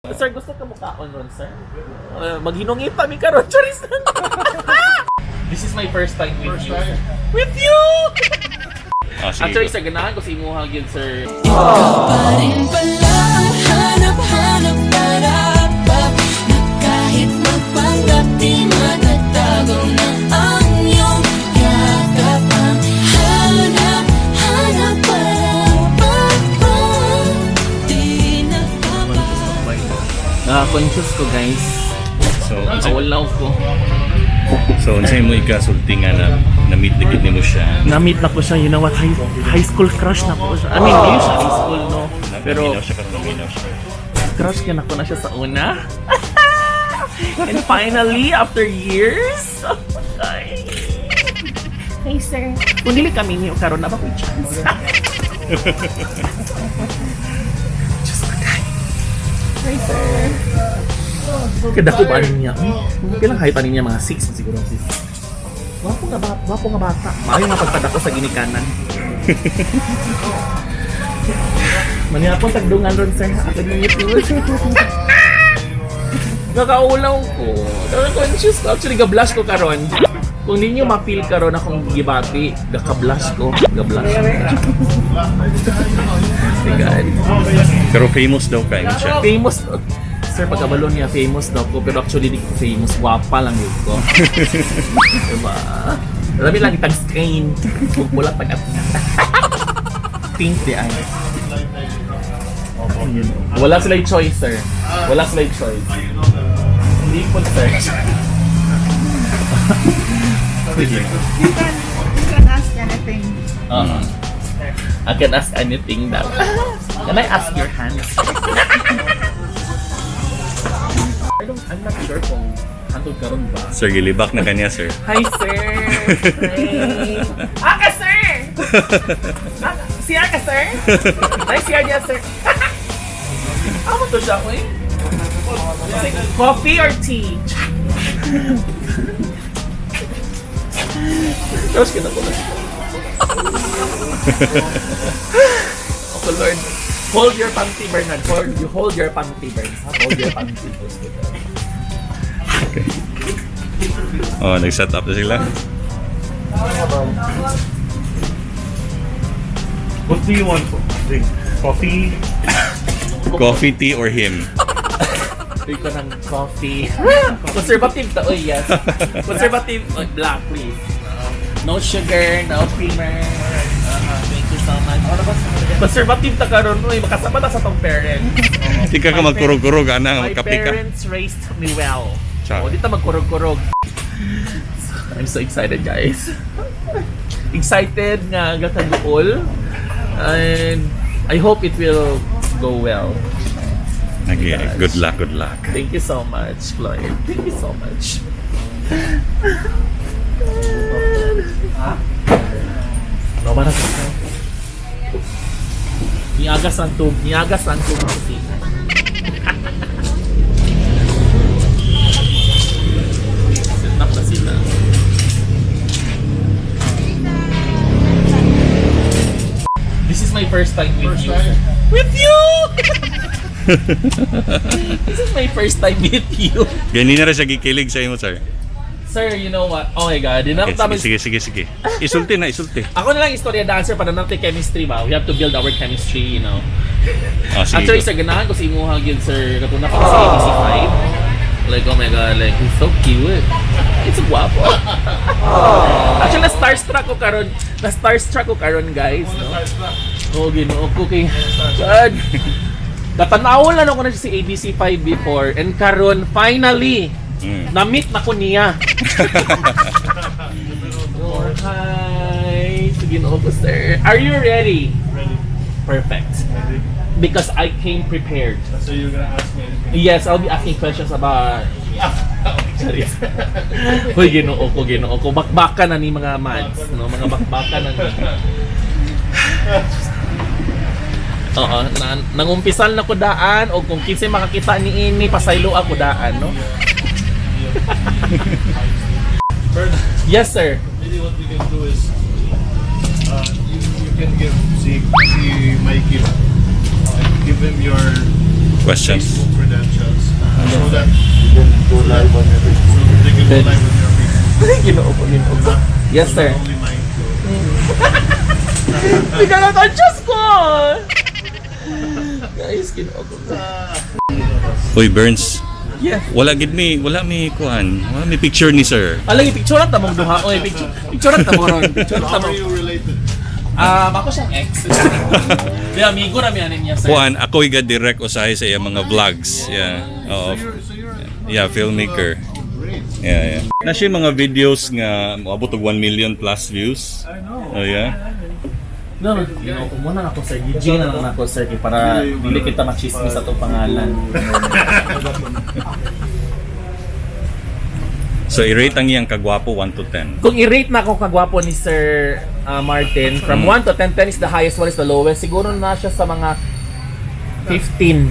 Sir, gusto ka mukaon ron, sir? Maghinungit pa mi karon, charis. This is my first time with you. With you! Ah, sige. Actually, sir, ganahan ko sa imuha gyud, sir. Pa rin pala ang hanap-hanap para na kahit magpanggap di matatago na ang iyong yakap. Ang hanap-hanap para pa di nagpapago. Naka-conscious ko, guys. So, unsa, Awalaw ko. So unsay mo ikasulti nga na na-meet na gid nimo siya? Na-meet na ko siya, you know what, high school crush na ko siya. I mean, hindi siya high school, no? Pero Naminaw siya karon, naminaw siya. Crush ka na ko na siya sa una. And finally, after years, oh my. Hey, sir. Kung dili kami niyo karon na ba ko'y chance? Diyos ko, day. Hi, sir. Kada ko ba niya? Pilang height pa niya? Mga 6 siguro. Sis. Gwapo nga bata, gwapo nga bata. Maayo nga pagpadako sa ginikanan. Manihapon tagdungan ron, sir. Ako ningit mo. Nakaulaw ko. Conscious ko. Actually, ga-blush ko karon. Kung ninyo ma-feel karon akong gibati, gaka-blush ko. Ga-blush ko. My God. Pero famous daw ka, ingon siya. Famous. Sir, pagkabalo niya, famous daw ko. Pero actually, di ko famous. Gwapa lang yun ko. Diba? Marami lang itag screen. Kung pula pag pink di ay. Wala sila yung choice, sir. Wala sila yung choice. Hindi po, sir. Sige. You can ask anything. I can ask anything daw. Can I ask your hand? I'm not sure kung hantod karon ba. Sir, gilibak na kanya, sir. Hi, sir! Hi! Aka, sir! Ah, CR ka, sir? Ay, CR niya, sir. Amo to siya, uy. Coffee or tea? Tapos kita ko na. Oh, Lord. Hold your panty, Bernard. Hold your panty, Bernard. Hold your panty. Okay. Oh, nag-set up na sila. What do you want? Drink? Coffee? Coffee, tea, or him? Drink ko ng coffee. Conservative ta, oy, yes. Conservative, oh, black, please. No sugar, no creamer. Thank you so much. Conservative ta karon, oy, makasama ta sa tong parents. Di ka ka magkurog-kurog, ana, My magkape ka. parents raised me well. Char. Oh, di ta magkurog-kurog. I'm so excited, guys. Excited nga gakaguol. And I hope it will go well. Okay, good luck, good luck. Thank you so much, Floyd. Thank you so much. No, para sa Niagas ang tub, niagas ang tub kasi. Set up na sila. This is my first time with you. With you! This is my first time with you. Ganyan na rin siya gikilig sa imo, sir. Sir, you know what? Oh my God. Di na Okay, sige, sige, sige, sige. Isulti na, isulti. Ako na lang istorya dancer para natin chemistry ba? We have to build our chemistry. Ah, sige. Actually, sir, ganahan ko sa imuha gyud, sir. Katuna pa sa ABC5. Like, oh my God, like, he's so cute. It's so guwapo. Actually, na starstruck ko karon. Na starstruck ko karon, guys, no? Oh, Ginoo ko kay God. Katanaw lang ako na siya si ABC5 before and karon finally na-meet na ko niya. Oh, hi. Sige Ginoo ko, sir. Are you ready? Ready. Perfect. Ready. Because I came prepared. So you're gonna ask me anything? Yes, I'll be asking questions about. Sorry. Hoy, Ginoo ko, Ginoo ko. Bakbaka na ni mga mads, no? Mga bakbaka na ni. Oo, na, nangumpisal na ko daan o kung kinsay makakita ni ini pasaylo ako daan, no? Bern, Yes, sir. Maybe what we can do is you can give si Mikey, give him your Questions. Facebook credentials. So that you can go live on your Facebook. So they can go live on your Facebook. Ginoo ko, Ginoo ko. Yes, sir. Not only mine. So. Hindi ka na-conscious ko! Guys, Ginoo ko. Uy, Burns. Yeah. Wala gid mi, wala mi kuan. Wala mi picture ni sir. Alagi, picture ta mong duha. Oy, picture, picture ta mo ron. Picture So ta how mo. are you related? Ah, ako siyang ex. Di amigo ra mi anin niya, sir. Kuan, ako iga direct usahay sa iyang mga vlogs. Yeah. Oo. So you're Yeah, filmmaker. Oh, great. Yeah. Na siya yung mga videos nga moabot og 1 million plus views. I know. Oh yeah. No, Ginoo ko muna ako, sir. Eugene na lang ako, sir, kay para dili kita machismis sa itong pangalan. So i-rate ang iyang kagwapo 1 to 10. Kung i-rate na ako kagwapo ni Sir Martin, from 1 to 10, 10 is the highest, 1 is the lowest. Siguro na siya sa mga 15.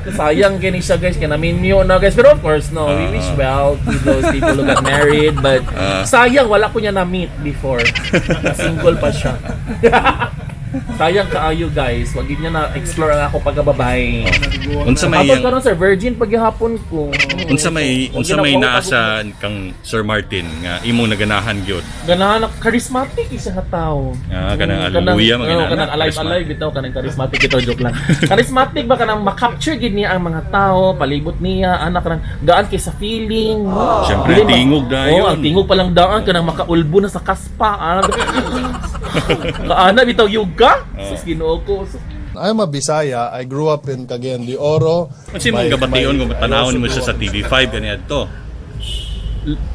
Sayang gini siya, guys, kaya naminyo na, guys. Pero of course, no, we wish well to those people who got married. But sayang, wala ko niya na-meet before. Single pa siya. Sayang kaayo, guys. Wag niya na-explore ang ako pagkababay. Unsa may Hapon iyang karon, sir, virgin paghihapon ko. unsa Wag may yun ako- naa sa kang Sir Martin nga imong naganahan gyud. Ganahan ako, charismatic isa ka tao. Ah, kanang hallelujah, Kanang, mga oh, kanang alive alive bitaw, kanang charismatic bitaw, joke lang. Charismatic ba kanang ma-capture gid niya ang mga tao, palibot niya, anak kanang gaan kay sa feeling. Siyempre, Dili tingog dayon. Oh, ang tingog pa lang daan kanang makaulbo na sa kaspa. Anak. Kaana bitaw yuga. Sus, Ginoo ko. Sus. I'm a Bisaya. I grew up in Cagayan de Oro. Unsa imong gabation kung tanawon mo siya sa TV5 kaniadto?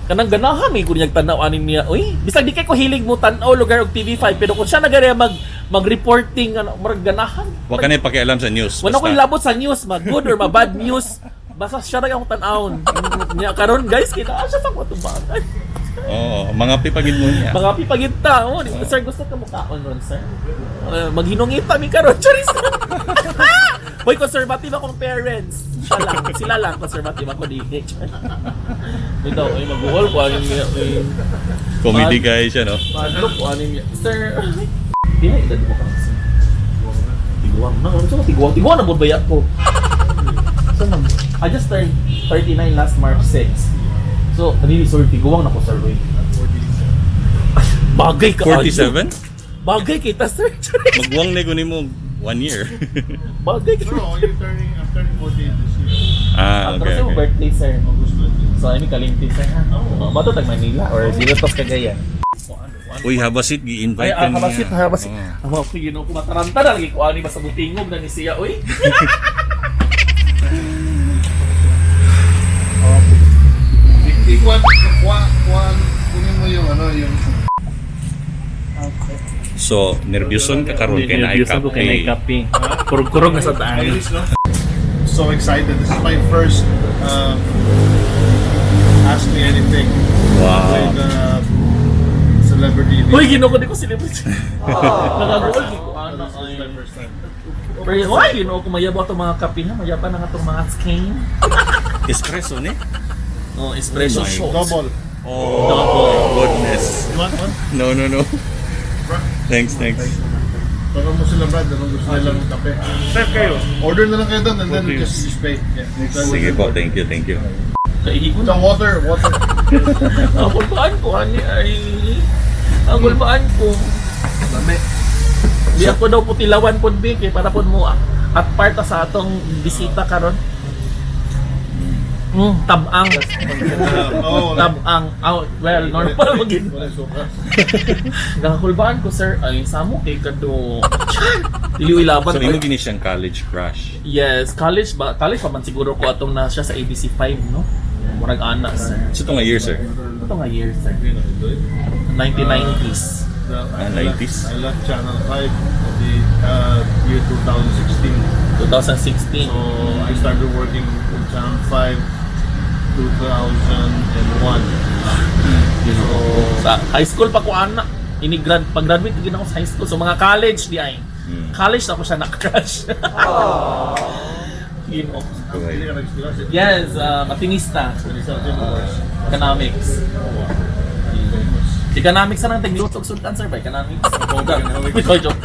Kanang ganahan may kunyag tanaw ani niya. Uy, bisag di kay ko hilig mo tan-aw lugar og TV5 pero kung siya nagare mag mag-reporting ano, murag ganahan. Wa ka na pakialam sa news. Wala ko'y Basta- labot sa news, ma good or ma bad news. Basta siya ra akong tan-awon. Niya karon, guys, kita siya sa kutubangan. Oo, mga pipagid mo niya. Mga pipagita. Oh, sir, gusto ka mukaon ron, sir? Maghinungita mi karon, charis. Hoy, conservative akong parents. Siya lang, sila lang conservative ako di. Ito, ay maguhol ko ano niya. Ay, Comedy guy siya, no? madlok ko ano niya. Sir, di na edad mo ka, sir. Tiguang na. Ano sa tiguang? Tiguang na ba ko? So, ma'am, I just turned 39 last March 6. So, really sorry, tiguang na ko, sir. Wait. Bagay ka. 47? Bagay kita, sir. Magwang na ko nimo one year. Bagay ka. No, you're turning, I'm turning 48 this year. Ah, After okay, sa okay. birthday, sir. August 20. So, ay mi kalimti, sir, ha? Oh, bato tag Manila or dito tas Cagayan. Uy, habasit gi-invite Ay, ka ah, habasit, niya. habasit. Oo. Ang ako, kumataranta na lagi ko ani basta mutingog na ni siya, uy. Ikuan, kuan, kuan, kunin mo yung ano, yung So, nerbyuson ka karon kay naay kape. kape. Kurog-kurog na sa taan. English, no? So excited. This is my first Ask Me Anything Wow. with celebrity. Uy, ginoo ko di ko celebrity. Nakaguol di ko ana. This is my first time. Pero why, ginoo ko mayabo atong mga kape ha, mayaba na nga atong mga skin. Espresso ni? Oh, espresso Oh my shot. Double. Oh, Double. goodness. You want one? No. Thanks, thanks. Tanong mo sila, Brad, anong gusto nila ng kape? Chef kayo. Order na lang kayo doon and then just pay. Yeah. Sige po, thank you, thank you. Kaihigo Sa na. water, water. Ang kulbaan ko, ani ay. Ang kulbaan ko. Lami. Di ako daw putilawan pod bi kay para pod mo at parta sa atong bisita karon. Tabang. Oh, wala. Tabang. Oh, well, normal magin. Wala sobra. Nakakulbaan ko, sir. Ay, samo kay kado. Dili laban. So, imo gini siyang college crush. Yes, college ba? College pa man siguro ko atong na siya sa ABC 5, no? Murag ana, sir. So, ito nga year, sir? Ito nga year, sir. 1990s. Ah, 90s? I left Channel 5 at the year 2016. 2016. So I started working with Channel 5 2001. So Sa high school pa ko ana. Ini grad pag-graduate gid ako sa high school. So mga college di ay. College na ako siya na-crush. Ginoo. Hindi ka nag-school. Yes, matinista. Economics. Economics na lang tagluto og sultan, sir ba? Economics. Ito joke.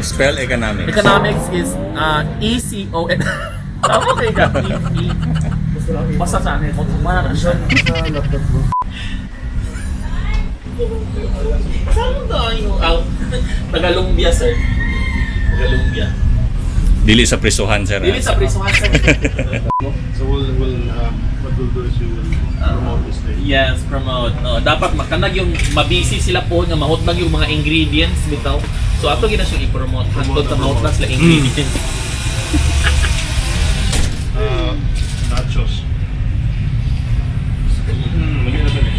Spell economics. Economics is E C O N. Tama kay ka. Basta sa akin, magkumana na siya. Sa laptop ko. Saan tayo? Ah, Tagalumbia, sir. Tagalumbia. Dili sa prisuhan, sir. Dili sa prisuhan, sir. So what we'll do is we will promote this day. Yes, promote. No, dapat makanag yung mabisi sila po nga mahutbang yung mga ingredients bitaw. So ato gina siyang i-promote. Hantod sa mahutbang sila ingredients. Nachos. Maganda ba eh?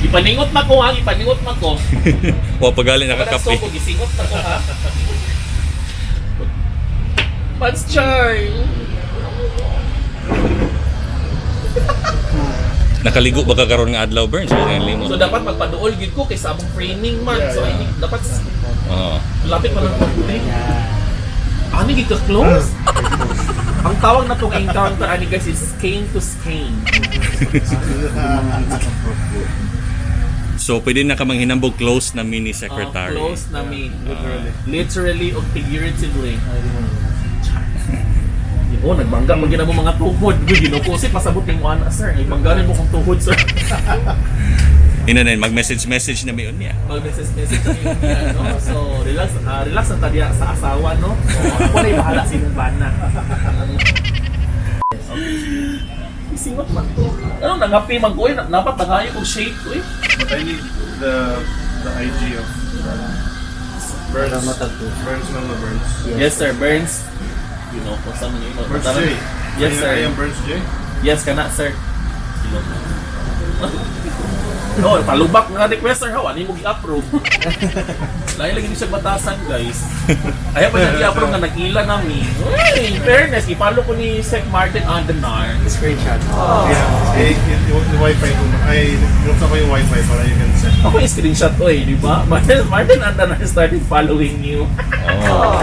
Ipaningot na ko ha, ipaningot na ko. Wa pagali Para nakakape. so ko gisingot na ko ha. Pants Char. Nakaligo ba ka karon nga adlaw, Burns? Wala kang limot. So dapat magpaduol gid ko kay sa among framing man. Yeah, So I yeah. need dapat Oo. lapit pa lang ko. Ani gid ka close? Ang tawag na tong encounter ani guys is skein to skein. So pwede na ka manghinambog close na mini secretary. Close na mi. Literally. Literally o figuratively. Oh, nagbangga pag mo mga tuhod. Uy, ginukusit, pasabot ni mo ana, sir. Nagbangga mo kong tuhod, sir. Ina na mag-message message na mayon niya. Mag-message message na yun niya, no? So, relax, relax ang tadya sa asawa, no? So, ako na bahala sa imong bana. Isingot man to. Ano, nangapi man ko, eh. Dapat nangayo kong shape ko, eh. But I need the IG of Burns. Burns Mama Burns. Yes, sir. Burns. You know, kung saan mo. Burns J. Yes, sir. I am Burns J. Yes, kana, sir. No, palubak nga request, sir. Hawa, mo gi-approve. Lain lagi ni siya batasan, guys. Ayaw pa siya gi-approve nga nag-ila nami. Uy, in fairness, i-follow ko ni Sec Martin Andanar. Screenshot. Yeah. Eh, yung wifi ko. Ay, binuksan ko yung wifi para you can send. Ako yung screenshot ko eh, di ba? Martin Andanar started following you. Oh.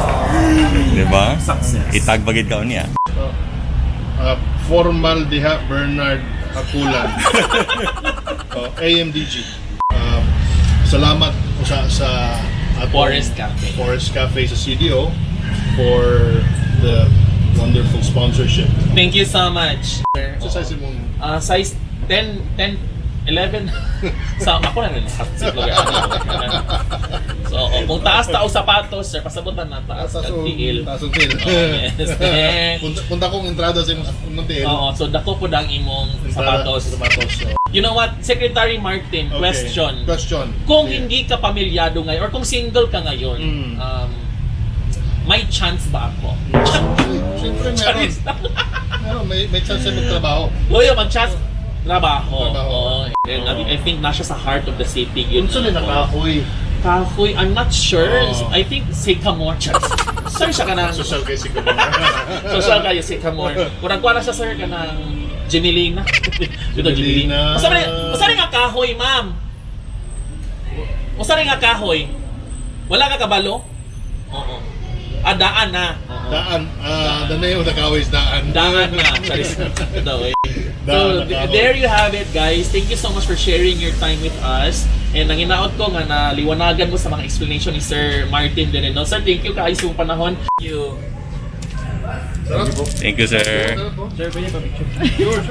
Di ba? Success. Itag bagid ka niya. Formal diha Bernard Akulan. Oh, AMDG. Salamat sa atong Forest Cafe. Forest Cafe sa CDO for the wonderful sponsorship. Thank you so much. So size mong Size 10, 10, 11. Sa ako na rin siguro. So, oh, kung taas tao sapatos, sir, pasabutan na taas taas kag tiil. Taas ang tiil. Oh, yes. Eh, Punta kong entrada sa imong tiil. Oo, so dako po ang imong Entrada sapatos. sa sapatos. So. You know what? Secretary Martin, Okay. question. Question. Kung Sige. hindi ka pamilyado ngayon or kung single ka ngayon, may chance ba ako? Uy, siyempre meron. Charis. Meron, may chance na magtrabaho. Uy, mag chance trabaho. Trabaho. Oo. And I think nasa sa heart of the city yun. Unsa ni nakahoy? Kahoy, I'm not sure. Oo. I think Sycamore. Charis. Sir, siya ka ng... Social kay si Kumar. Social kayo, Sycamore. Murag kuha na siya, sir, ka ng Jimilina. Ito, Jimilina. Jimilina. Basta rin nga kahoy, ma'am. Basta rin nga kahoy. Wala ka kabalo? Oo. Ah, daan na. Oo. Daan. Ah, the name of the kahoy is Daan. Daan na. Charis. Ito, eh. So, Daan na kahoy. there you have it, guys. Thank you so much for sharing your time with us. And ang inaot ko nga naliwanagan mo sa mga explanation ni Sir Martin din. No? Sir, thank you kaayo sa iyong panahon. Thank you. Sarap. Thank you, sir. Sarap po. Sir, pwede pa picture? Sure.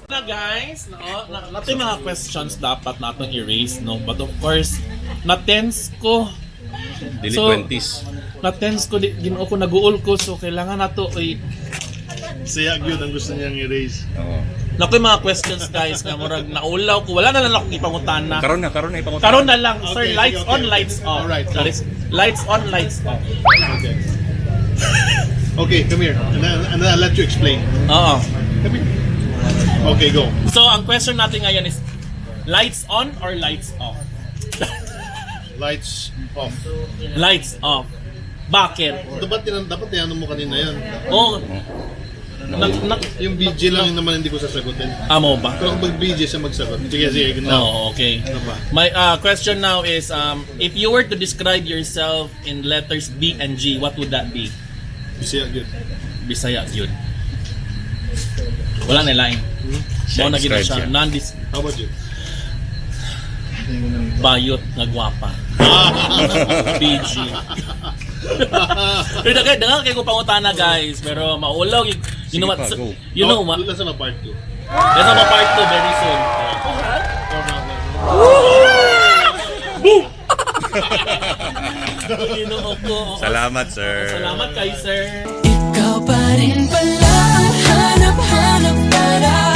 Na guys, no, na, natin mga questions dapat natin i-raise, no? But of course, na-tense ko. Dili So, 20s. Na-tense ko, di, ginoo ko, nag-uol ko. So, kailangan nato, i Siya gyud ang gusto niyang i-raise. Oo. Naku yung mga questions guys nga murag naulaw ko. Wala na lang akong ipangutana. Karon na ipangutan. Karon na lang, sir, Okay, lights sige, on, okay. lights off. Alright, go. Charis. Lights on, lights off. Okay. Okay, come here. And then I'll let you explain. Oo. Come here. Okay, go. So, ang question natin ngayon is, lights on or lights off? Lights off. Lights off. Bakit? Dapat tinanong mo kanina yan. Oh, nak, Yung BJ lang yung naman hindi ko sasagutin. amo ba? Pero kung mag-BJ siya magsagot. Sige, sige, now. Oh, okay. Ano ba? My question now is, if you were to describe yourself in letters B and G, what would that be? Bisaya gyud. Bisaya yun. Wala na line. Siya Mao na gid na describe siya. siya. Non How about you? Bayot nga gwapa. BG. Pero daghan daghan kay ko pangutana, guys, pero maulaw you know Sige what pa, go. You know what? Let's have a part 2. Let's have a part 2 very soon. Boom! Ginoo ko. Salamat, sir. Salamat kay sir. Ikaw pa rin pala ang hanap-hanap para